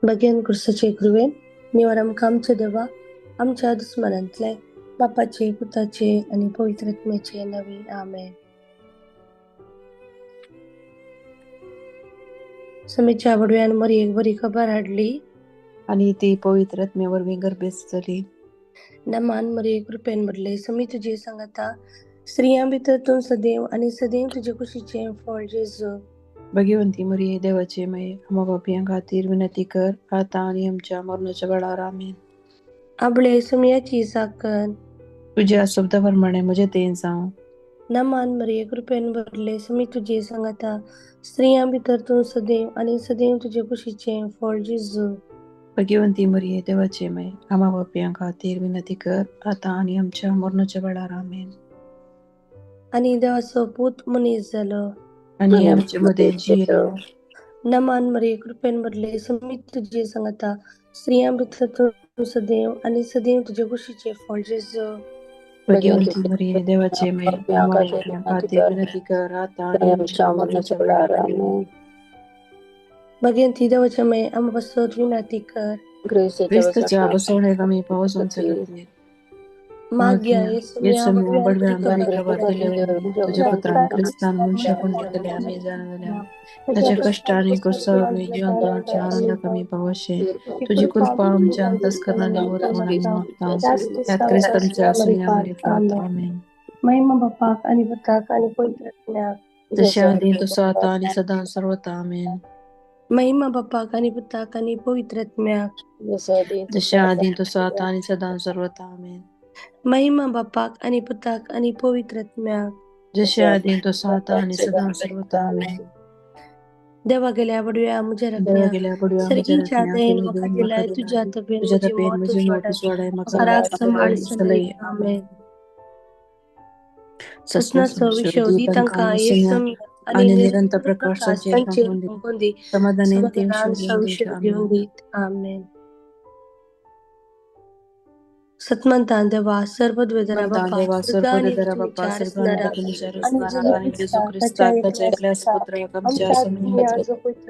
भाग्यान कुर्साचे कृवेन निवार आमकां आमच्या देवा आमच्या दुस्मनांतले बापाचे पुताचे आनी पवित्र आत्म्याचे नवी आमेन. समीच्या बडव्यान मरियेक बरी खबर हाडली आनी ती पवित्र आत्म्या वरवीं गर्भेस्त जाली. नमान मरिये कृपेन भरले, समी तुजे सांगाता, स्त्रियां भितर तूं सदैव आनी सदैव तुजे कुशीचें फळ जेजू. भगिवंती मरिये देवाचे माये, आम्हा पापयां खातीर विनंती कर आतां आनी आमच्या मरणाच्या वेळार. आमेन. आपले सुमयाची साकन तुज्या शब्दा प्रमाणे म्हजें तें जावं. नमान मरिये कृपेन भरले, समी तुजे सांगाता, स्त्रियां भितर तूं सदैव आनी सदैव तुजे कुशीचें फळ जेजू. भगिवंती मरिये देवाचे माये, आम्हा पापयां खातीर विनंती कर आतां आनी आमच्या मरणाच्या वेळार. आमेन. आनी देवाचो पूत मनीस जालो आनी आमचे मदें जियेलो. नमान मरिये कृपेन भरले, समी तुजे सांगाता, स्त्रियां भितर तूं सदैव आनी सदैव तुजे कुशीचें फळ जेजू. भगिवंती मरिये देवाचे माये, आम्हा पापयां खातीर विनंती कर आतां आनी आमच्या मरणाच्या वेळार. आमेन. भगिवंती देवाचे माये, आमकां पासत विनंती कर. क्रिस्ताच्या बसवणेक आमी पावसांचे खातीर मागया येसुम्या बडव्यान बरी खबर दिली, तुज्या पुत्रान क्रिस्तान मनशापण घेतले आमी जाणा जाल्या ताच्या कश्ट आनी कुर्सा वरवीं जिवंतपणाच्या आनंदाक आमी पावशे. तुजी कृपा आमच्या अंतस्करणांनी वत म्हूण आमी मागता. त्यात क्रिस्तांच्या आसुया मरिफात. आमेन. महिमा बापाक आनी पुताक आनी पवित्र आत्म्याक, जशें आदीं तसो आतां आनी सदां सर्वता. आमेन. महिमा बापाक आनी पुताक आनी पवित्र आत्म्याक, जशें आदीं तसो आतां आनी सदां सर्वता. आमेन. महिमा बापाक आनी पुताक आनी पवित्र आत्म्याक, जशें आदीं तसो आतां आनी सदां सर्वता. आमेन. देवा गेल्या बडव्या म्हज्या देवा राखण्या, गेल्या बडव्या म्हज्या सर्गीच्या राखण्या, दयेन तुमी म्हाका देव दिलाय म्हाका तुज्या दिलाय तबेन तुज्या म्हजी तपेन मौत म्हजी मौत उजवाडाय, उजवाडाय, म्हाका राग राग सांबाळ सांबाळ सलय. सलय. आमेन. ससनाचो ससनाचो विशय विशय दी दी तांकां तांकां येसुम्या येसुम्या आनी आनी निरंतर निरंतर प्रकाश प्रकाश तांचेर तांचेर फांकून दी, फांकून दी, समाधानान समाधानान तेंगशेर संशय घेवन दी. घेवन आमेन. दीत. आमेन. सतमंतान देवा सर्वद्वेदरा म्हणता बापा देवा स्वर्ग आनी सर्वोदरा बापा पृथ्वीच्या स्वर्ग आनी रचणारा पृथ्वीच्या आनी रचणारा जेजू आनी जेजू ख्रिस्ता ख्रिस्ताक ताच्या ताच्या एकल्या एकल्याच पुता पुत्राक आमच्या आमच्या आसुम्या आत्म्या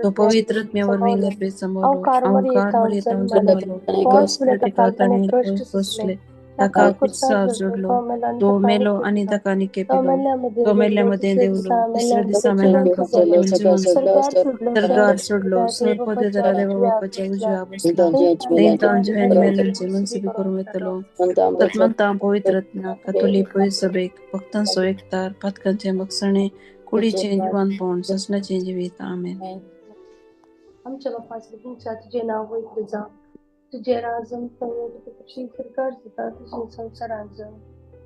तो पवित्र पवित्र आत्म्या आत्म्या वरवीं समवलो गर्भेत समवलो, अवकार अवकार मरियेतावन मरियेतावन जन्मलो, जन्मलो, पोंस पोंस पिलाताक पिलाताक ताणें ताणें कश्ट कश्ट सोंसले, सोंसले, ताका ताका कुर्सार कुर्सार जोडलो, जोडलो, तो मेलो आनी तो ताका मेलो आनी निकेपलो, ताका तो निकेपिलो, मेल्ल्या मदें तो मेल्ल्या देंवलो, मदें तिसऱ्या देंवलो, दिसा तिसऱ्या मेल्ल्या दिसा मदें मेल्ल्यांक जिवंत जालो, जिवंत स्वर्गार सोडलो, सर्गार सोडलो, सर्व सर्वोदरा देवा देवा बापाच्या बापाच्या उजव्या उजव्या बसला, बसला, थंय थंय तावन तावन जिवे जिव्यान आनी मेल्यांचे मेल्यांचे मनसुबी मनसुबी करूंक करूंक येतलो. येतलो. सतमंतां पवित्र आत्म्या कातोलीक पवित्र सभेक भक्तांचो एकतार, पातकांचें भगसणें, कुडीचें जिवानपण, ससनाचें जिवीत. आमेन. आमच्या बापा सर्गींच्या तुजें नांव पवित्र जावं, तुजें राज आमकां तुजे खुशी सरकार जाता तशें संवसारांत जावं.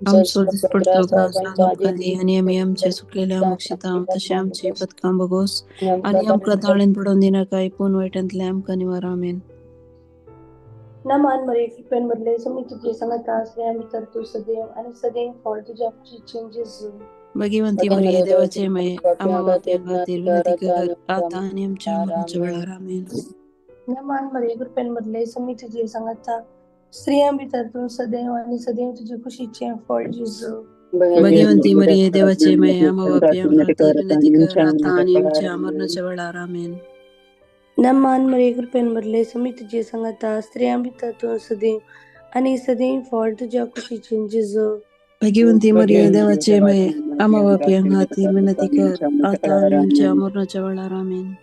आमचो दिसपडतो घास आमकां दी आनी आमी आमचे चुकलेल्या मोक्षिता तशें आमची पदकां भोगोस आनी आमकां ताळेन पडोवन दिनाकाय, पूण वायटांतलें आमकां निवार. आमेन. नमान मरिये कृपेन भरले, समी तुजे सांगाता, स्त्रियां भितर तूं सदैव आनी सदैव फळ तुज्या कुशीचें जेजू. भगिवंती मरिये देवाचे माये, आम्हा पाप्यां खातीर विनंती कर आतां आनी आमच्या मरणाच्या वेळार. आमेन. नमान मरिये कृपेन भरले, समी तुजे सांगाता, स्त्रियां भितर तूं सदैव आनी सदैव तुजे कुशीचें फळ जेजू. भगिवंती मरिये देवाचे माये, आम्हा पाप्यां खातीर विनंती कर आतां आनी आमच्या मरणाच्या वेळार. आमेन. नमान मरिये कृपेन भरले, समी तुजे सांगाता, स्त्रियां भितर तूं सदैव आनी सदैव फळ तुज्या कुशीचें जेजू. भगिवंती मरिये देवाचे माये, आम्हा पाप्यां खातीर विनंती कर आतां आनी आमच्या मरणाच्या वेळार. आमेन.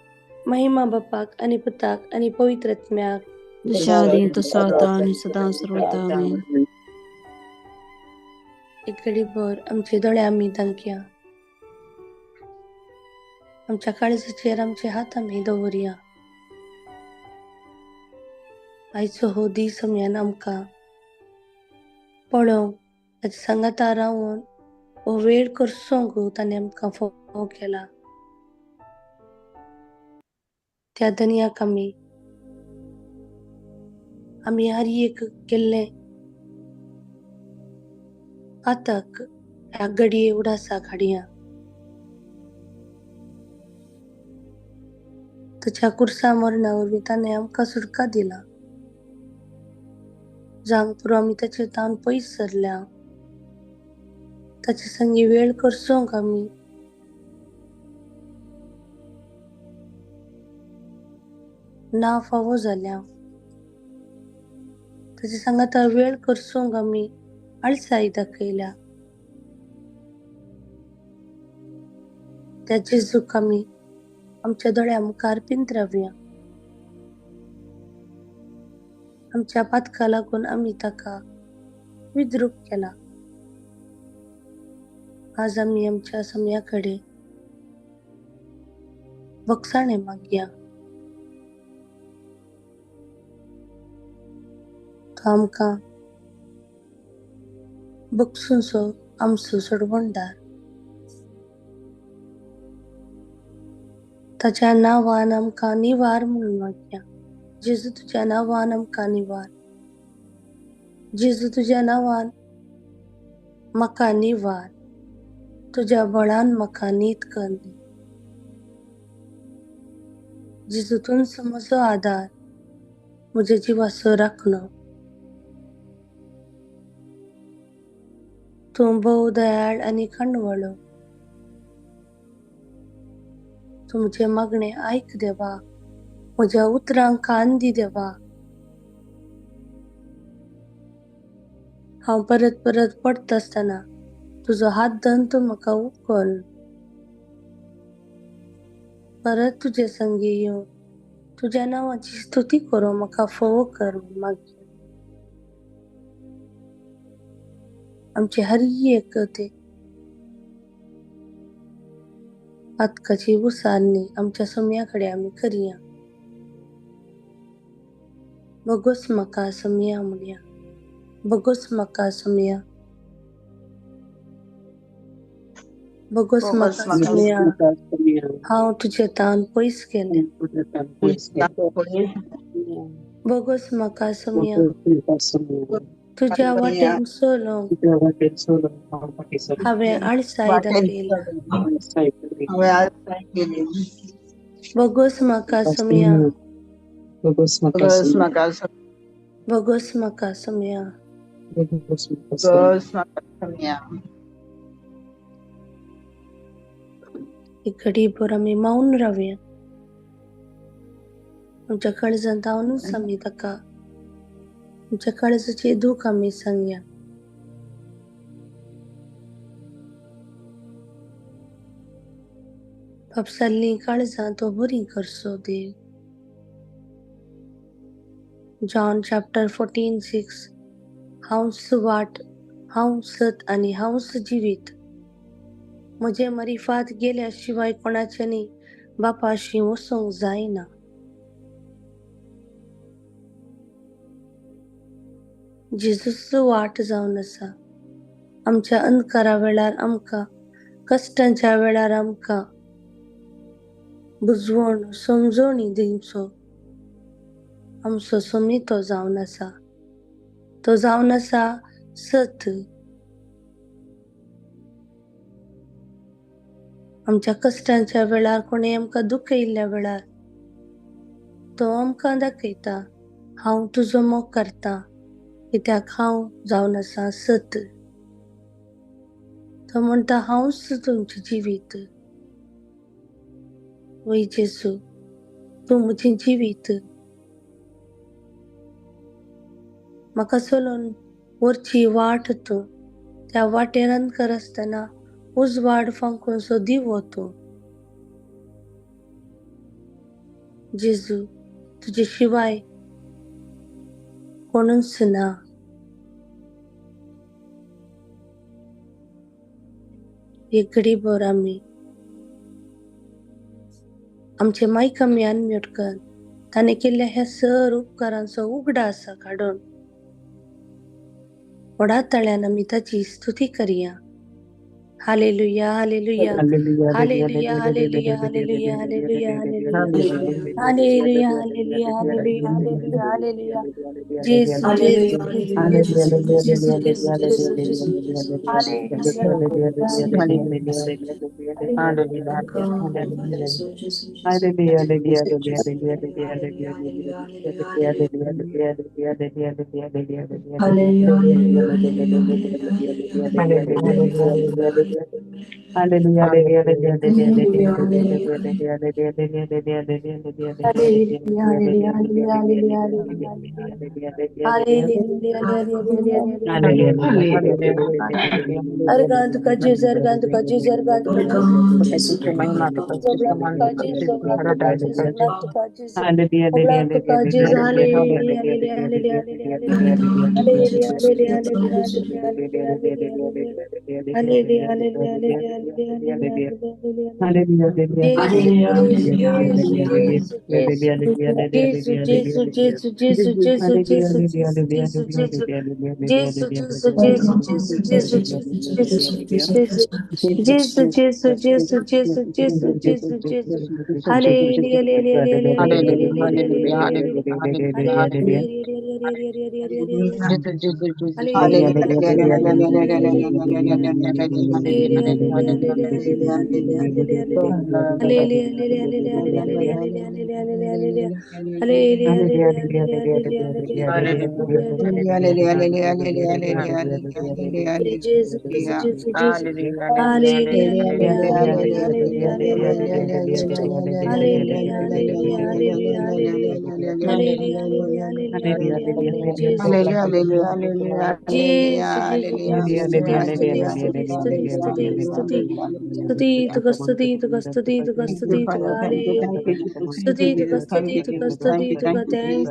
महिमा बापाक आनी पुताक आनी पवित्र आत्म्याक, जशें आदीं तसो आतां आनी सदां सर्वता. आमेन. एक घडीभर आमचे दोळे आमी धांकया, आमच्या काळजाचेर आमचे हात आमी दवरया. आयचो हो दीस आमयान आमकां पळोवंक, ताच्या सांगाता रावून हो वेळ करसोंक ताणें आमकां फोव केला. त्या धनयाक आमी आमी हर एक केल्लें पातक ह्या घडये उडासाक हाडया. ताच्या कुर्सा मरणा वरवीं ताणें आमकां सुटका दिला, जावंक पुरो आमी ताचे तावन पयस सरल्या. ताचे संगी वेळ करसोंक आमी ना फावो जाल्या. ताचे सांगाता वेळ करसूंक आमी आळसाय दाखयल्या. त्या जेजूक आमी आमच्या दोळ्या मुखार पिंतरावया. आमच्या पातका लागून आमी ताका विद्रूप केला. आज आमी आमच्या समया कडेन बगसाणें मागया. तो आमकां बगसूंचो आमचो सोडवणदार. ताच्या नांवान आमकां निवार म्हणून मागया. जेजू तुज्या नांवान आमकां निवार. जेजू तुज्या नांवान म्हाका निवार. तुज्या बळान म्हाका नीत कर. जेजू तूंच म्हजो आदार, म्हज्या जिवाचो राखणो. तूं भोव दयाळ आनी खणवळो. तूं म्हजें मागणें आयक देवा, म्हज्या उतरांक कान दी देवा. हांव परत परत पडटा आसतना तुजो हात धरून तूं म्हाका उखल. परत तुजे संगी येवन तुज्या नांवाची स्तुती करूं म्हाका फोव कर मागीर. आमची हर एक ते पातकाची उसारणी आमच्या सम्या कडेन आमी करया. बगोस म्हाका सम्या म्हणया. बगोस म्हाका सम्या. बगोस म्हाका सम्या. हांव तुजे तान पयस गेलें. बगोस म्हाका सम्या. तुज्या वाटेन चलोवंक हांवें आळसाय दाखयल्या. बगोस म्हाका सम्या. बगोस म्हाका सम्या. एक घडीभर आमी मौन रावया. आमच्या काळजांत जावनूच आमी ताका आमच्या काळजाची दूख आमी सांगया. बापसाल्लीं काळजां तो बरी करचो देव. John chapter 14:6. हांवच वाट, हांव सत आनी हांवच जिवीत. म्हजे मरिफात गेल्या शिवाय कोणाच्यानी बापाशी वचूंक जायना. जेजूच वाट जावन आसा. आमच्या अंधकारा वेळार आमकां, कश्टांच्या वेळार आमकां बुजवण समजवणी दिवचो आमचो सोमी तो जावन आसा. तो जावन आसा सत. आमच्या कश्टांच्या वेळार कोणें आमकां दुखयल्ल्या वेळार तो आमकां दाखयता, हांव तुजो मोग करता कित्याक हांव जावन आसा सत. तो म्हणटा हांवच तुमचें जिवीत. वय जेजू, तूं म्हजें जिवीत. म्हाका चलोवन व्हरची वाट तूं. त्या वाटेर अंधकार आसतना उजवाड फांकूनसो दिवो तूं. जेजू तुजे शिवाय कोणूच ना. एक घडीभर आमी आमचे मायक आमी अनम्यूट कर. ताणें केल्ल्या ह्या सर उपकारांचो उगडास काडून व्हडा ताळ्यान आमी ताची स्तुती करया. Hallelujah, hallelujah, hallelujah, hallelujah, hallelujah, hallelujah, hallelujah, hallelujah, hallelujah, hallelujah, hallelujah. Jesu, Jesu, Jesu, Jesu, Jesu, Jesu, Jesu. Hallelujah. Thank you, Jesus. Thank you, Jesus.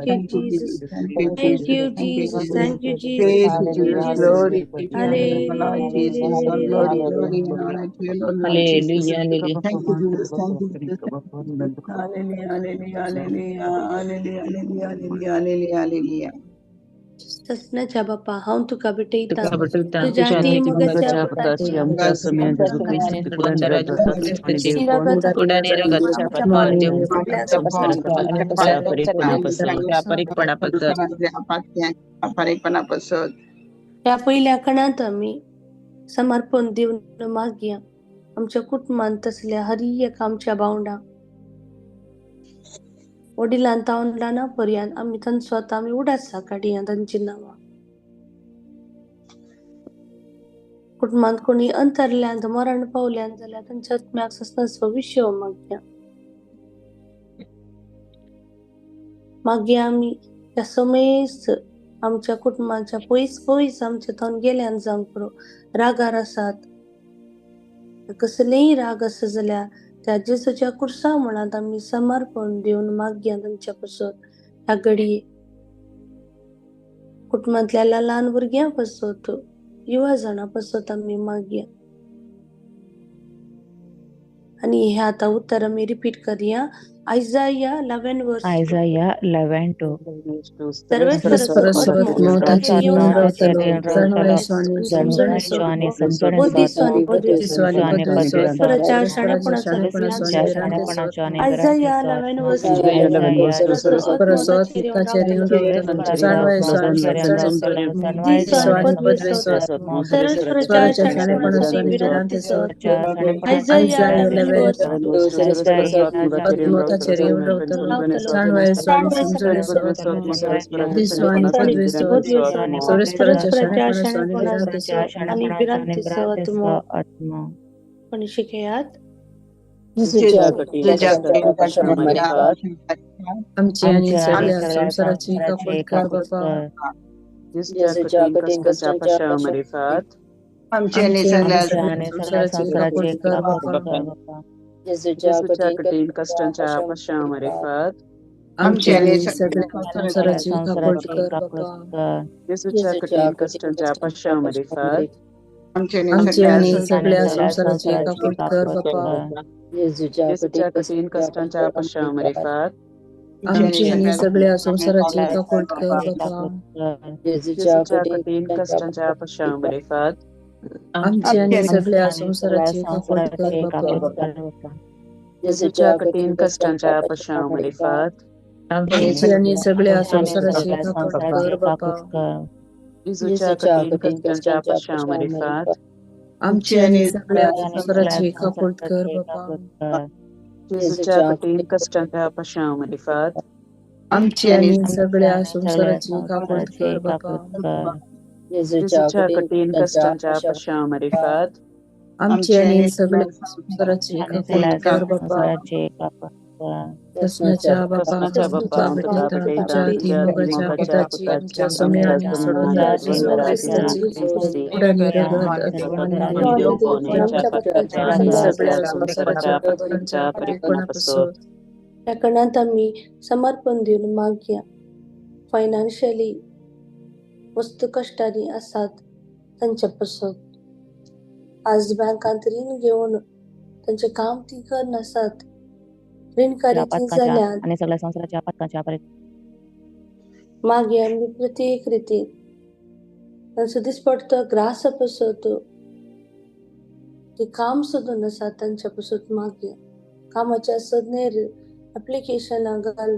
Thank you, Jesus. Hallelujah. Thank you, Jesus. Thank you, Jesus. Hallelujah, hallelujah, hallelujah, hallelujah, hallelujah, hallelujah, hallelujah. ससनाच्या बापा हांव तुका भेटयता तुका तुज्या भेटयता मोगाच्या तुझ्या पोटाची पोटाची आमच्या स्वामी जेजू ख्रिस्त परीपणापासून ह्या पयल्या कणांत आमी समर्पण दिवन मागया आमच्या कुटुंबांत तसल्या हर एक आमच्या भावंडां वडिलां तावन ल्हाना पर्यंत आमी तांचो आतां आमी उडासा काडया तांची नांवां. कुटुंबांत कोणी अंतरल्यान मरण पावल्यान जाल्यार तांच्या आत्म्याक ससनाचो विशय मागया. मागीर आमी त्या समेस्त आमच्या कुटुंबाच्या पयस पयस आमच्या थंय गेल्यान जावंक पुरो रागार आसात, कसलेय राग आसा जाल्यार त्या जेजूच्या कुर्सा म्हणात आमी समर्पण दिवन मागया तांच्या पासत. ह्या घडये कुटुंबांतल्या ल्हान भुरग्यां पासत, युवा जाणां पासत आमी मागया. आनी हे आतां उतर आमी रिपीट करया. Isaiah 11 verse 2. Isaiah 11:2. Isaiah 11 verse 2. Isaiah 11 verse 2. पण शिकयात आमची आणि सगळ्या संसाराची काकूट कर बापा. आमची आणि सगळ्या संसाराची काकूट कर बापा. आमची आणि सगळ्या संसाराची काकूट कर बापा. आमची आमची आणि आणि सगळ्या संसाराची काकूट कर बापा. आमची आणि सगळ्या संसाराची काकूट कर बापा. आमची आणि सगळ्या संसाराची काकूट कर बापा. आमची आणि सगळ्या संसाराची काकूट कर बापा. आमची आणि सगळ्या संसाराची काकूट कर बापा. आमची आणि सगळ्या संसाराची काकूट कर बापा. आमची आनी सगळ्या संवसाराची काकूट कर बापा. ससनाच्या बापा तुका भेटयता, तुज्या अती मोगाच्या पुताची, आमच्या स्वामी आनी सोडवणारा जेजू क्रिस्ताची उडानी रगत अति आनी सगळ्या संवसाराच्या पातकांच्या परिपूर्णापासून. ह्या कणांत आमी समर्पण दिवन मागया. फायनान्शियली वस्तू कश्टांनी आसात तांचे पासून आज बँकांत रीण घेवन तांचें काम ती करनासात, रीणकारी ती जाल्यात. आनी सगळ्या संवसाराच्या पातकांच्या मागीर आमी प्रत्येक रितीन तांचो दिसपडतो ग्रास पासत ते काम सोदून आसात तांच्या पासून मागया. कामाच्या सदनेर एप्लिकेशनां घाल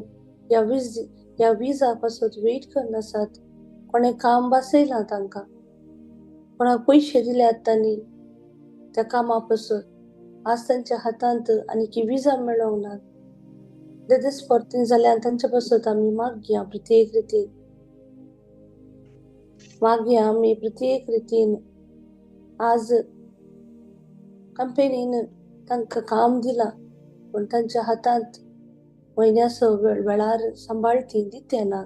ह्या विजा पासून वेट करनासात. कोणें काम बसयलां तांकां, कोणाक पयशे दिल्यात तांणी त्या कामा पासून, आज तांच्या हातांत आनी विजा मेळोंक ना. देदेस्पोर्तीन जाल्यार तांच्या पासून आमी मागया प्रत्येक रितीन, मागया आमी प्रत्येक रितीन. आज कंपनीन तांकां काम दिलां पूण तांच्या हातांत म्हयन्याचो वेळार सांबाळटी दिते ना,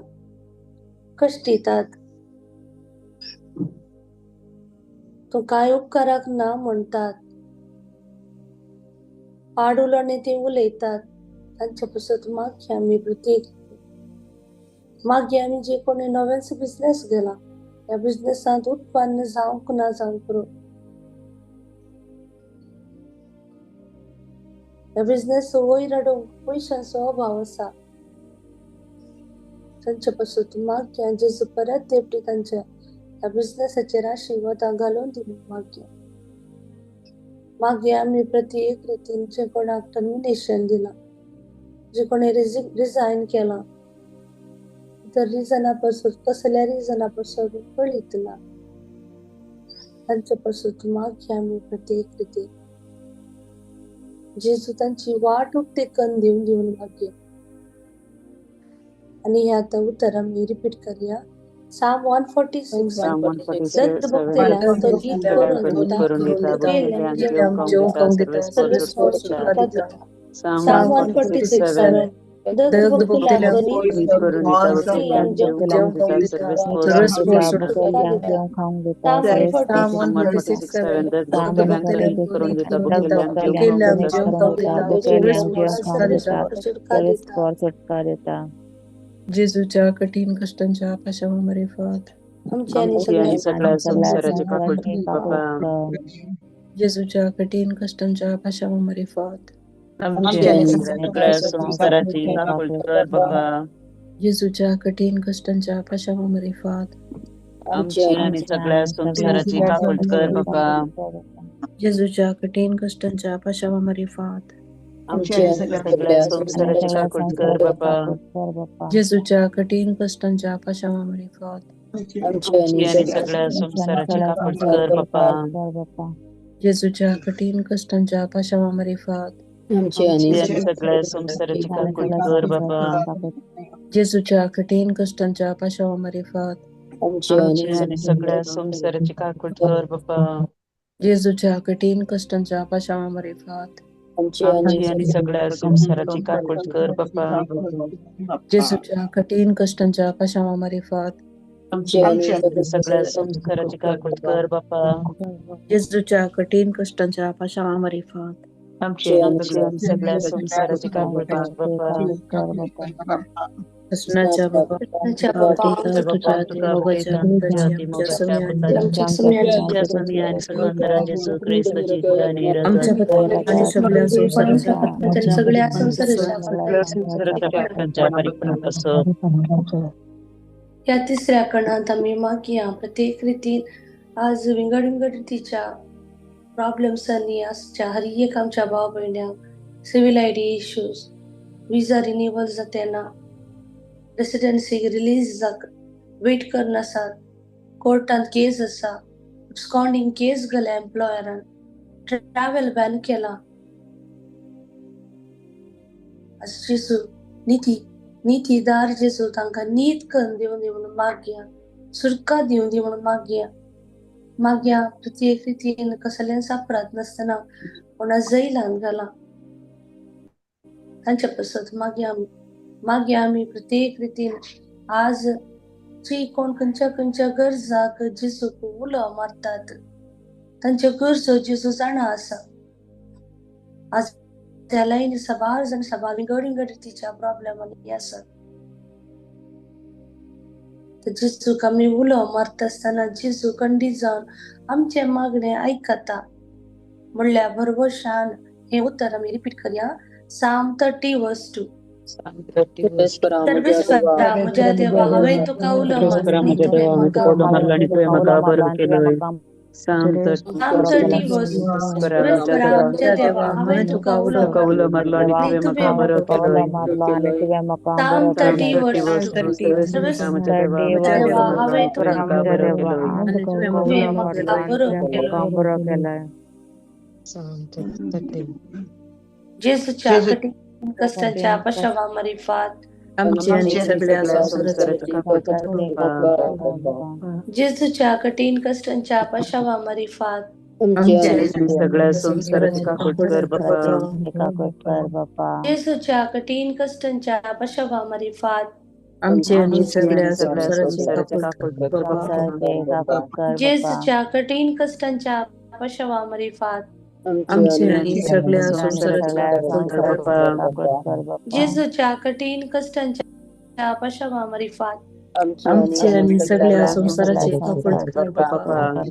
कश्ट दितात. तूं कांय उपकाराक ना म्हणटात, पाड उलोवणें ते उलयतात. तांच्या पासून मागया आमी प्रत्येक, मागया आमी जे कोणी नवेंच बिजनेस गेला ह्या बिजनेसांत उत्पन्न जावंक ना जावंक पुरो, ह्या बिजनेस वयर हाडूंक पयशांचो अभाव आसा. तांच्या पासून मागया जेजू परत तेपटी तांच्या ह्या बिजनेसाचेर आशिर्वादां घालून दिवन मागया. मागया आमी प्रत्येक रितीन जे कोणाक टर्मिनेशन दिलां, जे कोणी रिजायन केलां, तर रिजना पासून कसल्या रिजना पासून कळीत ना, तांच्या पासून मागया आमी प्रत्येक रितीन. जेजू तांची वाट उक्ती कन्न दिवन दिवन मागया. आनी हे आतां उतर आमी रिपीट करया. Psalm 146. दत्त भक्तेला तो गीत करून दिता, दिता. Psalm 146:7. दत्त भक्तेला तो गीत करून दिता. Psalm 146:7. जेजूच्या कठीण कष्टांच्या पाशावा मारिफत आमची आनी सगळ्या संवसाराची काकूट बापा. जेजूच्या कठीण कष्टांच्या पाशावा मारिफत आमची आनी सगळ्या संवसाराची काकूट कर बापा. जेजूच्या कठीण कष्टांच्या पाशावा मारिफत आमची आनी सगळ्या संवसाराची काकूट कर बापा. जेजूच्या कठीण कष्टांच्या पाशावा मारिफत आमची आनी सगळ्या संवसाराची काकूट कर बापा. जेजूच्या कठीण कष्टांच्या पाशावा मारिफत आमची आनी सगळ्या संवसाराची काकूट कर बापा. जेजूच्या कठीण कष्टांच्या पाशावा मारिफत आमची आनी सगळ्या संवसाराची काकूट कर बापा. जेजूच्या कठीण कष्टांच्या पाशावा मारिफत आमची आनी सगळ्या संवसाराची काकूट कर बापा. जेजूच्या कठीण कष्टांच्या पाशावा मारिफत आमची आनी सगळ्या संवसाराची काकूट कर बापा. जेजूच्या कठीण कष्टांच्या पाशावा मारिफत आमची आनी सगळ्या संवसाराची काकूट कर बापा. जेजूच्या कठीण कष्टांच्या पाशावा मारिफत आमची आनी सगळ्या संवसाराची काकूट कर बापा. ससनाच्या बाबा तुझ्या मोगाच्या आमच्या सगळ्या संवसाराच्या. ह्या तिसऱ्या कणांत आमी मागया प्रत्येक रितीन आज विंगड विंगड रितीच्या प्रॉब्लेम्सांनी आसच्या हर एक आमच्या भाव भयण्यांक civil I D issues, visa renewal जातेना, रेसिडेन्सी रिलीज वेट करनासात, कोर्टांत केस आसा, एब्सकॉन्डिंग केस घाल्या एम्प्लॉयरान, ट्रॅव्हल बॅन केला. जेजू निती नितीदार जेजू तांकां नीत करून दिवन दी म्हणून मागया, सुरका दिवन दी म्हणून मागया. मागया प्रत्येक रितीन कसलेंच अपराध नासतना कोणा जैलान घाला तांच्या पासत मागया आमी. मागया आमी प्रत्येक रितीन आज जी कोण खंयच्या खंयच्या गरजाक जेजूक उलो मारतात तांच्यो गरजो जेजू जाणा आसा. आज त्या लायनी साबार जाण साबार विंगड विंगड रितीच्या प्रॉब्लेमांनी आसात. जेजूक आमी उलो मारता आसतना जेजू खंडीत जावन आमचें मागणें आयकता म्हणल्यार भरवशान हें उतर आमी रिपीट करया. Psalm 30:2. सर्वेस्परा म्हज्या देवा हांवें तुका उलो मारलो आनी तुवें म्हाका बरो केलो. Psalm 30:2. सर्वेस्परा म्हज्या देवा हांवें तुका उलो मारलो आनी तुवें म्हाका बरो केलो. Psalm 30:2. सर्वेस्परा म्हज्या देवा हांवें तुका बरो केलो आनी तुवें म्हाका बरो केलो. जेजूच्या कठीण कश्टांच्या पशवा मारिफात आमचे आनी सगळ्या संवसाराचे काकूट कर बापा. जेजूच्या कठीण कश्टांच्या पशवा मारिफात आमचे आनी सगळ्या संवसाराचे काकूट कर बापा. जेजूच्या कठीण कश्टांच्या पशवा मारिफात आमचे आनी सगळ्या संवसाराचे काकूट कर बापा. जेजूच्या कठीण कश्टांच्या पशवा मारिफात आमचे आनी सगळ्या संवसाराचे काकूट कर बापा. जेजूच्या कठीण कश्टांच्या पशवा मारिफात आमचे आनी सगळ्या संवसाराचे काकूट कर बापा.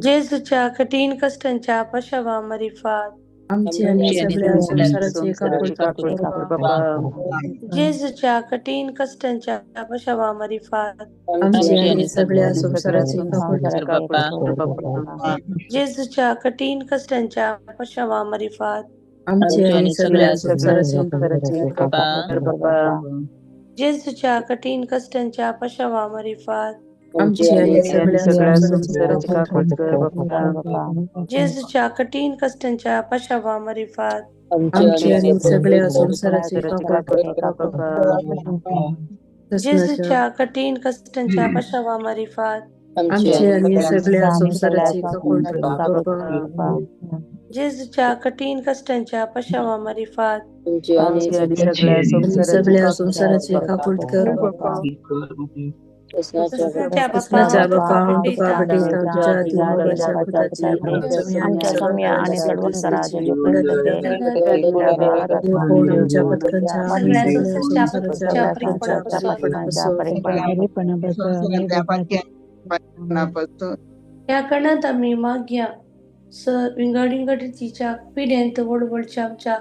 जेजूच्या कठीण कश्टांच्या पशवा मारिफात आमचे आनी सगळ्या संवसाराचे काकूट कर बापा. जेजूच्या कठीण कश्टांच्या पशवा मारिफात आमचे आनी सगळ्या संवसाराचे काकूट कर बापा. जेजूच्या कठीण कश्टांच्या पशवा मारिफात आमचे आनी सगळ्या संवसाराचे काकूट कर बापा. जेजूच्या कठीण कश्टांच्या पशवा मारिफात आमचे आनी सगळ्या संवसाराचे काकूट कर बापा. जेजूच्या कठीण कश्टांच्या पशवा मारिफात आमचे आनी सगळ्या संवसाराचे काकूट कर बापा. जेजूच्या कठीण कश्टांच्या पशवा मारिफात आमचे आनी सगळ्या संवसाराचे काकूट कर बापा. जेजूच्या कठीण कश्टांच्या पशवा मारिफात आमचे आनी सगळ्या संवसाराचे काकूट कर बापा. क्रिसमसच्या बापा हांव तुका भेटयतां तुज्या दिवपाच्या पुताची आमच्या आनी कोण आमच्या पत्कांच्या आनी सगळ्या संवसाराच्या ह्या कणांत आमी मागया सर विंगड विंगड रितीच्या पिड्यांत व्हड व्हडच्या आमच्या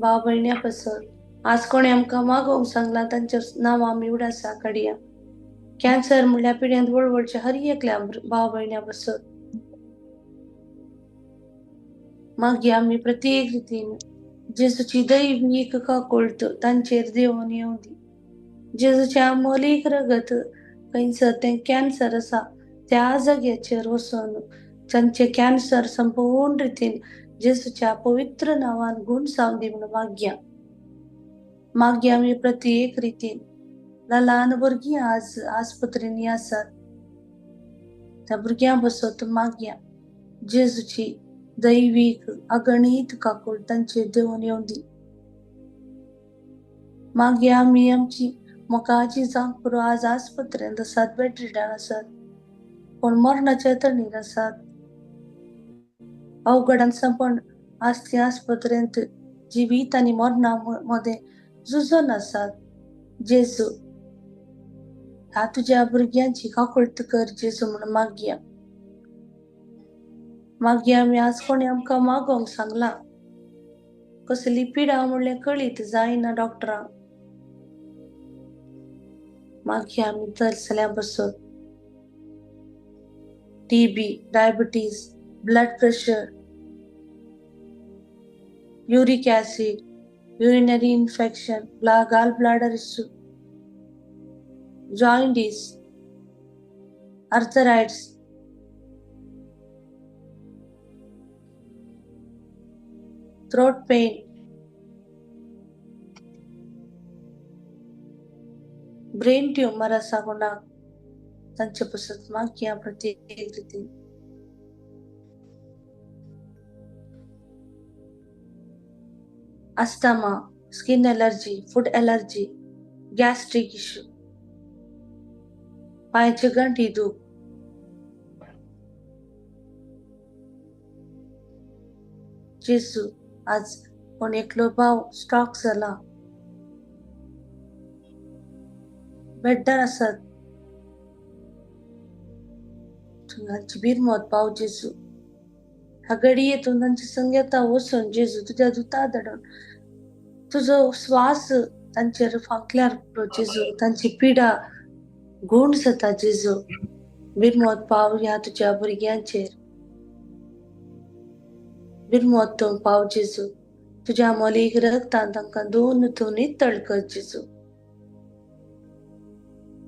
भाव भयण्यां पासत आज कोणें आमकां मागोवंक सांगलां तांच्या नांवां आमी उडासा काडया. कॅन्सर म्हणल्यार पिड्यांत व्हड व्हडच्या हर एकल्या भाव भयण्यां पासत मागीर आमी प्रत्येक रितीन जेजूची दैवीक काकुळट तांचेर देंवून येवं दी. जेजूचें अमोलीक रगत खंयसर तें कॅन्सर आसा त्या जाग्याचेर वचून तांचें कॅन्सर संपूर्ण रितीन जेजूच्या पवित्र नांवान गूण जावं दी म्हणून मागया. मागीर आमी प्रत्येक रितीन ल्हान भुरगीं आज आस्पत्रेंनी आसात त्या भुरग्यां बसत मागया जेजूची दैवीक अगणीत काकूळ तांचेर देंवून येवं दी. मागीर आमी आमची मोगाची जावंक पुरो आज आस्पत्रेंत आसात, बेडरिडान आसात, कोण मरणाच्या तणीर आसात, अवघडान पण आज ती आस्पत्रेंत जिवीत आनी मरणा मदें झुजून आसात. जेजू ह्या तुज्या भुरग्यांची काकुळट कर जेजू म्हणून मागया. मागीर आमी आज कोणें आमकां मागोवंक सांगलां कसली पिडा म्हणल्यार कळीत जायना डॉक्टरांक. मागीर आमी तरसल्या बसत TB, diabetes, blood pressure, uric acid, urinary infection, gall bladder issue, jaundice, arthritis, throat pain, brain tumor आसा कोणाक, तांचे पासत मागया प्रत्येक रितीन. Asthma, skin allergy, food allergy, gastric issue, पांयचे गांठी दूख, जेजू आज कोण एकलो भाव स्ट्रोक जाला, बेड्डार आसात, तांची बिरमत पाव जेजू. ह्या घडये तूं तांचे संगता वचून जेजू तुज्या दुता धाडून तुजो श्वास तांचेर फांकल्यार जेजू, तांची पिडा गूण जाता जेजू. बिरमत पाव ह्या तुज्या भुरग्यांचेर, बिरमत तूं पाव जेजू. तुज्या मोलीक रगतान तांकां दोन तूं नितळ कर जेजू.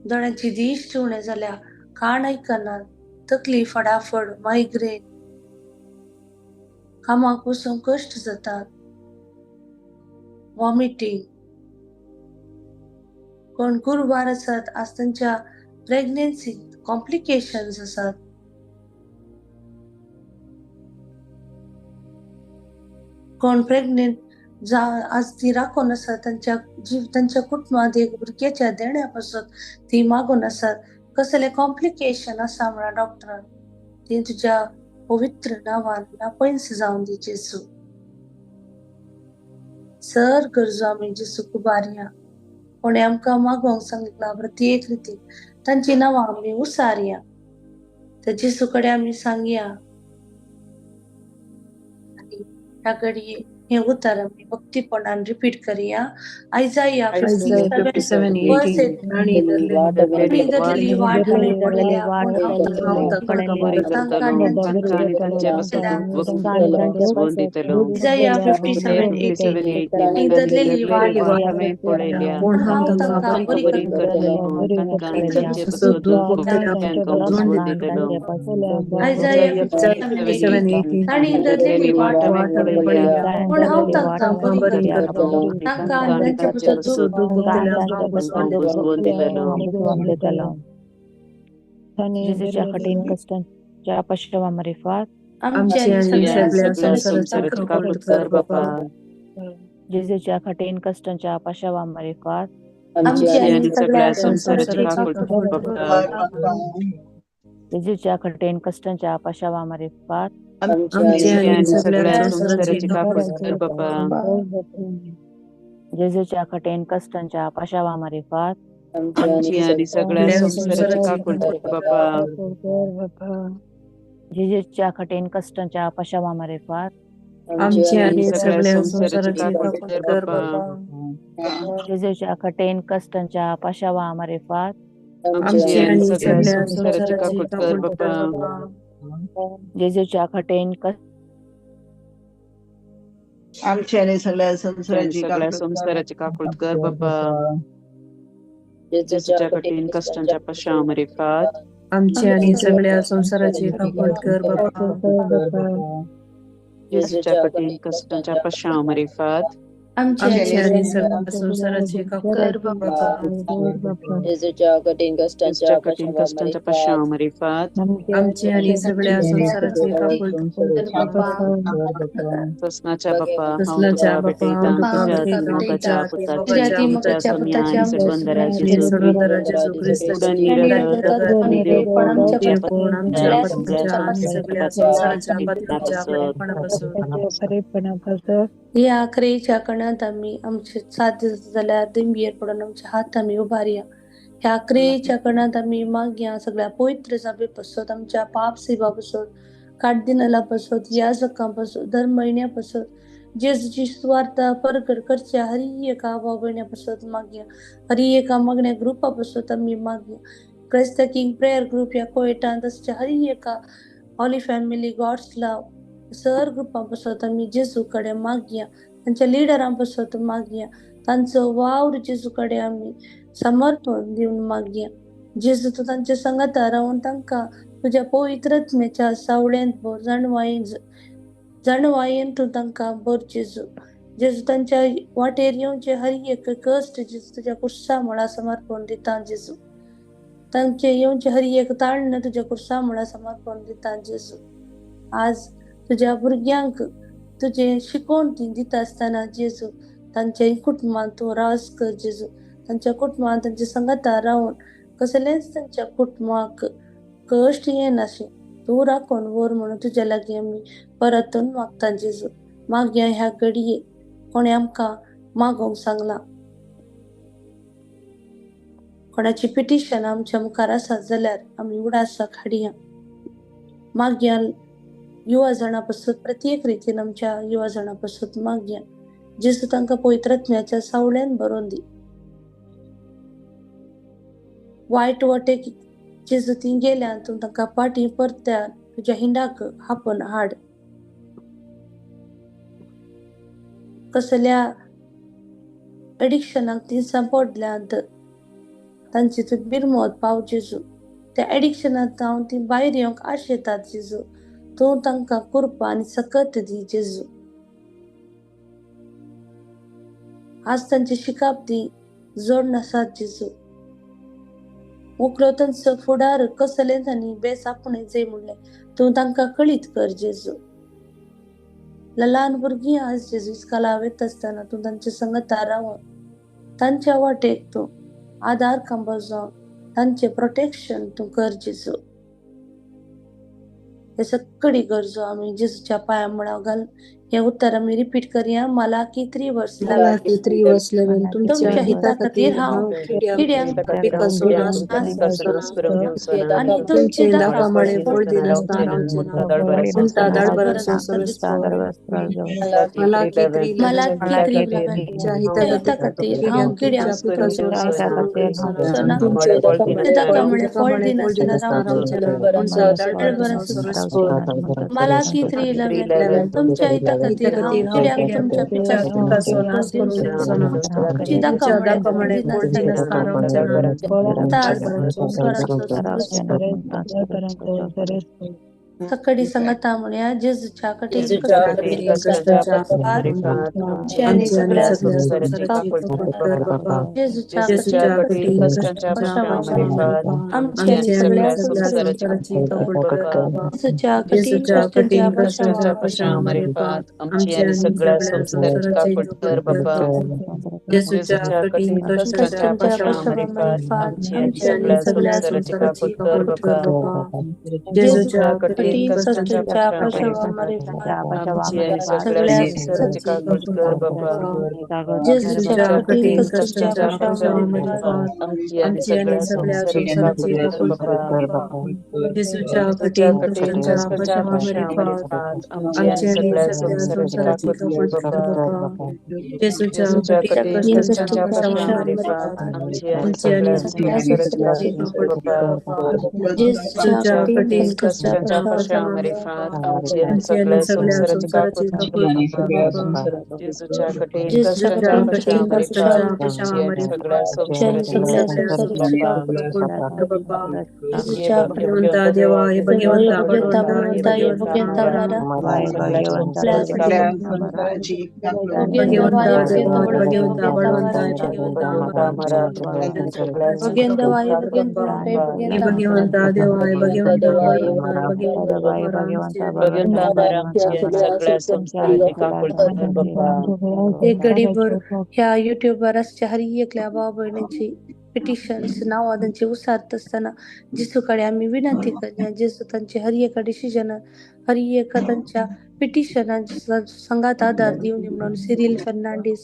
दोळ्यांची दिश्ट उणें जाल्या, कान आयकना, तकली फडाफड, मायग्रेन, कामाक वचूंक कश्ट जातात, वॉमिटींग, कोण गुरवार आसात आज तांच्या प्रेग्नेन्सी कॉम्प्लिकेशन्स आसात, कोण प्रेग्नेंट जा आज ती राखून आसात, तांच्या जीव तांच्या कुटुंबांत एक भुरग्याच्या देण्या पासत ती मागून आसात, कसले कॉम्प्लिकेशन आसा म्हणा डॉक्टरान, ती तुज्या पवित्र नांवान नापयस जावन दी जेजू. सर गरजो आमी जेजू कुबारया, कोणें आमकां मागोवंक सांगला प्रत्येक रितीन तांची नांवां आमी उसारया, त्या जेजू कडेन आमी सांगया. आनी ह्या घडये हें उतर आमी भक्तीपणान रिपीट करया. आयजाया 57:18. वाट हांवें पळयल्या, आयजाया 57:18. धरलेली वाट हांवें पळयल्या, पूण हांव तांकां बरी करतलों. आयजाया 57:18. तांणी धरलेली वाट हांवें पळयल्या, पूण हांव तांकां बरी करतलों. तांकां तांचे पासत दूख भोगतलो. जेजूच्या कठीण कश्टांच्या पश्चावा मारिफात आमचे आनी सगळ्या संवसाराची काकूट कर बापा. जेजूच्या कठीण कश्टांच्या पश्चावा मारिफात आमचे आनी सगळ्या संवसाराची काकूट कर बापा. जेजूच्या कठीण कश्टांच्या पश्चावा मारिफात आमचे आनी सगळ्या संवसाराची काकूट कर बापा. जेजूच्या कठीण कश्टांच्या पश्चावा मारिफात आमची आनी सगळ्या संवसाराची काकूट कर बापा. जेजूच्या कठीण कश्टांच्या पश्चावा मारिफात आमचे आनी सगळ्या संवसाराची काकूट कर बापा. जेजूच्या कठीण कश्टांच्या पश्चावा मारिफात आमचे आनी सगळ्या संवसाराची काकूट कर बापा. जेजूच्या कठीण आमचे आनी सगळ्या संवसाराची काकूट कर बापा. जेजूच्या कठीण कश्टांच्या पश्चावा मारिफात आमचे आनी सगळ्या संवसाराची काकूट कर बापा. जेजूच्या कठीण कश्टांच्या पश्चावा मारिफात आमचे आनी सगळ्या संवसाराची काकूट कर बापा. जेजूच्या कठीण कश्टांच्या पश्चावा मारिफात आमचे आनी सगळ्या संवसाराची काकूट कर बापा. ससनाच्या बापा, हांव तुका भेटयतां तुझ्या अतिमोगाच्या पुताच्या तुमच्या सोडवंदरा जेजू ख्रिस्ताची आमच्या आणि सगळ्या संवसाराच्या बरेपणापासून. ह्या क्रियेच्या कणांत आमी आमचे साध्य जाल्यार दिंबयेर पडून आमचे हात आमी उबारया. ह्या क्रियेच्या कणांत आमी मागया सगळ्या पवित्र जाबे पासत, आमच्या पाप सेवा पासत, काडदिनाला पासत, याजकां पासत, दर म्हयन्या पासत, जेजूची सुवार्ता परगट करच्या हर एका भाव भयण्या पासत मागया. हर एका मागण्या ग्रुपा पासत आमी मागया. Christ the king prayer group ह्या कोयटांत आसच्या हर एका holy family God's love sir ग्रुपां पासत आमी जेजू कडेन मागया. तांच्या लिडरां पासत मागया. तांचो वावर जेजू कडेन आमी समर्पण दिवन मागया. जेजू तूं तांच्या संगता रावन तांकां तुज्या पवित्र आत्म्याच्या सावळेंत भर, जाणवायेन जाणवायेन तूं तांकां भर जेजू. जेजू तांच्या वाटेर येवचे हर एक कश्ट जेजू तुज्या कुर्सा मुळा समर्पण दिता जेजू. तांचे येवचे हर एक ताळणें तुज्या कुर्सा मुळा समर्पण दिता जेजू. आज तुज्या भुरग्यांक तुजें शिकोवन ती दिता आसतना जेजू तांच्या कुटुंबांत तूं रास कर जेजू. तांच्या कुटुंबांत तांच्या संगता रावन कसलेंच तांच्या कुटुंबाक कश्ट येनाशें तूं राखून व्हर म्हणून तुज्या लागीं आमी परतून मागता जेजू. मागया ह्या घडये कोणें आमकां मागोवंक सांगलां, कोणाची पिटिशन आमच्या मुखार आसा जाल्यार आमी उडासाक हाडया. मागया युवा जाणां पासून प्रत्येक रितीन आमच्या युवा जाणां पासून मागया जेजू तांकां पवित्र आत्म्याच्या सावळ्यान भरोवन दी. वायट वाटेक जेजू ती गेल्यान तूं तांकां पाटी परत्या तुज्या हिंडाक हापून हाड. कसल्या एडिक्शनाक ती सांपडल्यांत तांची तूं बिरमोत पाव जेजू. त्या एडिक्शनांत जावन ती भायर येवंक आशेतात जेजू. तूं तांकां कृपा आनी सकत दी जेजू. आज तांची शिकाप ती जोड नासात जेजू. मुकलो तांचो फुडार कसलेंच आनी बेस आपणे जाय म्हणलें तूं तांकां कळीत कर जेजू. ल्हान भुरगीं आज जेजू इस्काला वयता आसतना तूं तांच्या संगता रावन तांच्या वाटेक तूं आदार खांबो जावन तांचें प्रोटेक्शन तूं कर जेजू. हे सगळी गरजो आमी जेजूच्या पांया मुळां घालून हे उत्तर आमी रिपीट करया. मलाकी 3:11. 3:11 तुमच्या हिता खातीर हांव किड्यांक पिकासो नाश करून आनी तुमचे तुमचे दाखमाळे फळ दिनासतना रावचे ना, पूण तादाळ बराचो मलाकी 3:11 मलाकी 3:11 तुमच्या हिता हिता खातीर खातीर हांव किड्यांक पिकासो नाश सोना तुमचे तुमचे दाखमाळे फळ दिनासतना रावचे रावचे ना, पूण तादाळ बराचो मलाकी 3:11 तुमच्या हिता खातीर हांव किड्यांक तुमच्या पिकासो नाश करून दिवचो ना, तुमची तुमच्या दाखमाळे दाखमाळे फळ फळ दिनासतना दिनासतना रावचे ना. सकाळी संगता म्हणया जेजूच्या कठीण जेजूच्या कष्टांच्या कठीण कष्टांच्या आमची आनी आमची आनी सगळ्या सगळ्या संवसाराची काकूट कर बापा. जेजूच्या जेजूच्या कठीण कठीण कष्टांच्या कष्टांच्या मारिफात आमची आमची आनी आनी सगळ्या सगळ्या संवसाराची संवसाराची काकूट कर बापा. जेजूच्या कठीण जेजूच्या कष्टांच्या कठीण पाशावा कष्टांच्या कष्टांच्या पाशावा मारिफात आमची आमची आनी आनी सगळ्या सगळ्या संवसाराची संवसाराची काकूट काकूट कर कर बापा. बापा. जेजूच्या जेजूच्या कठीण कठीण कष्टांच्या कष्टांच्या पाशावा पाशावा मारिफात आमची आनी आमची आनी सगळ्या सगळ्या संवसाराची संवसाराची काकूट कर काकूट कर बापा. बापा. जेजूच्या जेजूच्या कठीण कठीण कष्टांच्या कष्टांच्या पाशावा पाशावा मारिफात मारिफात आमची आनी सगळ्या सगळ्या संवसाराची काकूट कर बापा. जेजूच्या जेजूच्या कठीण कठीण कष्टांच्या कष्टांच्या पाशावा पाशावा मारिफात मारिफात आमची आनी आमची आणि सगळ्या सगळ्या संवसाराची संवसाराची काकूट कर काकूट बापा. कर बापा. जेजूच्या जेजूच्या कठीण कठीण कष्टांच्या कष्टांच्या पाशावा पाशावा मारिफात मारिफात आमची आमची आनी आणि सगळ्या सगळ्या संवसाराची संवसाराची काकूट कर काकूट कर बापा. बापा. जेजूच्या जेजूच्या कठीण कठीण कठीण कष्टांच्या कष्टांच्या कष्टांच्या पाशावा पाशावा मारिफात मारिफात आमची आणि आमची आणि सगळ्या सगळ्या संवसाराची संवसाराची काकूट काकूट कर कर बापा. बापा. जेजूच्या जेजूच्या कठीण कठीण कष्टांच्या कष्टांच्या कष्टांच्या पाशावा पाशावा पाशावा मारिफात आमची आणि आमची आणि सगळ्या सगळ्या संवसाराची संवसाराची काकूट कर काकूट बापा. कर बापा. जेजूच्या कठीण जेजूच्या कष्टांच्या जेजूच्या कठीण पाशावा कठीण मारिफात कष्टांच्या आमची पाशावा आणि सगळ्या मारिफात आमची आणि संवसाराची सगळ्या सगळ्या काकूट संवसाराची कर काकूट बापा. काकूट कर बापा. जेजूच्या भगवंता देवा हे देवा भगवंता भगवंता बळवंता हे बळवंता हे भगवंता भगवंता अमरा अमरा भगवंता भगवंता देवा वाय भगवंता भगवंता बळवंता हे बळवंता भगवंता भगवंता अमरा अमरा भगवंता वाय भगवंता हे भगवंता भगवंता देवा हे भगवंता बळवंता भगवंता अमरा आमची आणि सगळ्या संवसाराची काकूट कर बापा. एक गडीभर ह्या युट्यूबर आसच्या हर एकल्या भाव भयणीची पिटिशन्स नांवां तांची उसारत आसतना जेजू कडेन आमी विनंती करया. जेजू तांची हर एका डिसिजनान हर एका तांच्या पिटिशनान संगात आदार दिवनी म्हणून Cyril Fernandes,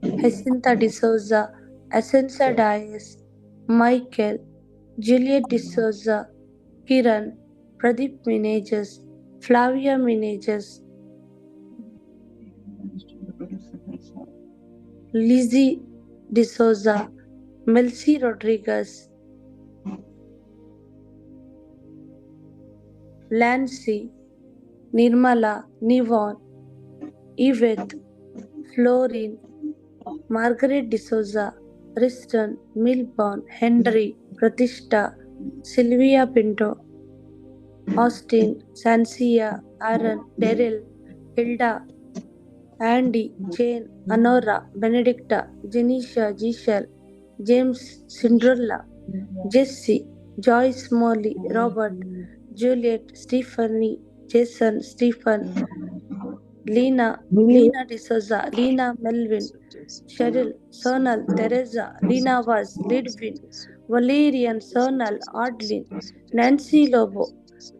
Jacinta D'Souza, Asensa Dias, Michael, Juliet D'Souza, Kiran, Pradeep Menezes, Flavia Menezes, Lizzie D'Souza, Melcy Rodriguez, Lancy, Nirmala, Nivon, Yvette, Florin, Margaret D'Souza, Riston, Milburn, Henry, Pratishtha, Sylvia Pinto, Austin, Sancia, Aaron, Daryl, Hilda, Andy, Jane, Honora, Benedicta, Janisha, Giselle, James, Cinderella, Jesse, Joyce, Molly, Robert, Juliet, Stephanie, Jason, Stephen, Lena, Lena D'Souza, Lena Melvin, Cheryl, Sonal, Teresa, Lena Vaz, Lidwin, Valerian, Sonal, Adlin, Nancy Lobo,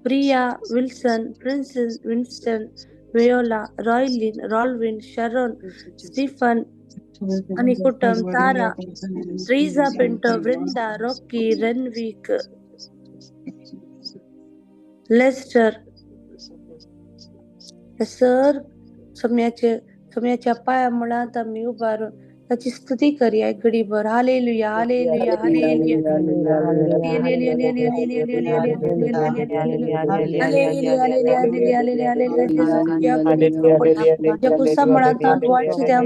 Priya, Wilson, Princess, Winston, Viola, Roylin, Rolwin, Sharon, Stephen, Anikutam, Tara, Teresa Pinto, Vrinda, Rocky, Renwick, Lester. Sir सम्याचे सम्याच्या पाया मुळांत आमी उबारून ताची स्तुती करया घडीभर. Hallelujah, hallelujah, hallelujah, hallelujah. कुसामुळांत वाडचे त्या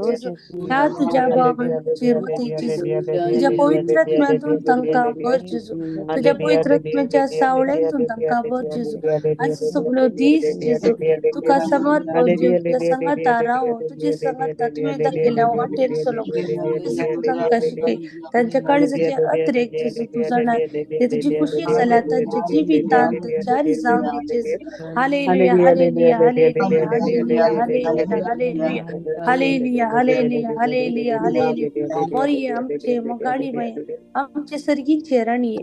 जेजू ह्या तुझ्या भावाचेर वतय जेजू, तुज्या पवित्र आत्म्यांतून तांकां भर जेजू, तुज्या पवित्र आत्म्याच्या सावळेंतून तांकां भर जेजू. आज सगळ्यो दीस जेजू तुका समर्पण दिवन तुज्या सांगाता रावून तुजे सांगाता तुवें दाखयल्या वाटेर चलोवंक जेजू तूं तांकां शिकय. तांच्या काळजाचे अतिरेक जेजू तूं जाणा, ते तुजी खुशी जाल्यार तांच्या जिवितांत जारी जावन दी जेजू. Hallelujah, hallelujah, hallelujah, hallelujah, hallelujah, hallelujah, hallelujah, hallelujah, hallelujah. मोरये आमचे मोगाळी माये, आमचे सर्गीचे राणये,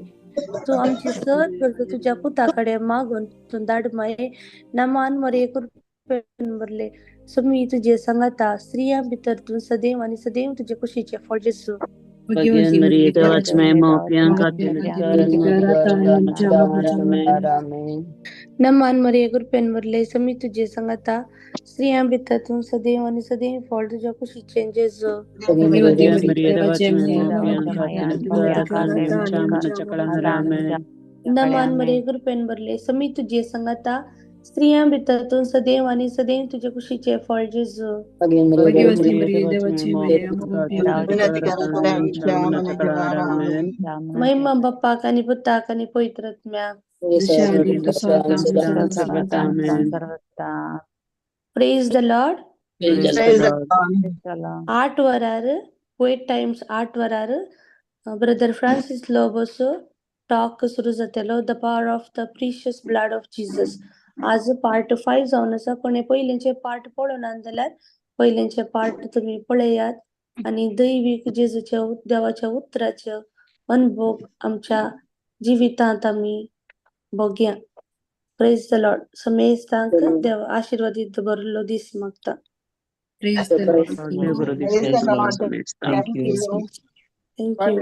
तूं आमची सर गरजो तुज्या पुता कडेन मागून तूं धाड माये. नमान मरे कृपेन भरले, समी तुजे सांगाता, स्त्रियां भितर तूं सदैव आनी सदैव तुजे कुशीचे फळ जेजू. भगवान मरिय देवाची माय पाप्यां खातीर नमान मरिये कृपेन भरले, समी तुजे सांगाता, स्त्रियां भितर तूं सदैव आनी सदैव फळ तुज्या कुशीचे जेजू. भगवान मरिय देवाची माय पाप्यां खातीर नमान मरिये कृपेन भरले, समी तुजे सांगाता, स्त्रियां भितर तूं सदैव आनी सदैव तुजे कुशीचे फळ जेजू. महिमा बाप्पाक आनी पुताक आनी पवित्र आत्म्याक. Praise the lord. 8 वरार कुवेट टायम्स 8 वरार ब्रदर फ्रांसीस लोबोसो टॉक सुरू जातलो, the power of the precious blood of Jesus. आज पार्ट 5 जावन आसा. कोणे पयलींचे पार्ट पळोवना जाल्यार पयलींचे पार्ट तुमी पळयात आनी दैवीक जेजूच्या देवाच्या उतराचे अनुभव आमच्या जिवितांत आमी भोगया. Praise the lord. समेस्तांक देव आशिर्वादीत बरलो दीस मागता. Praise the Lord. Praise the Lord. Thank you. Thank you.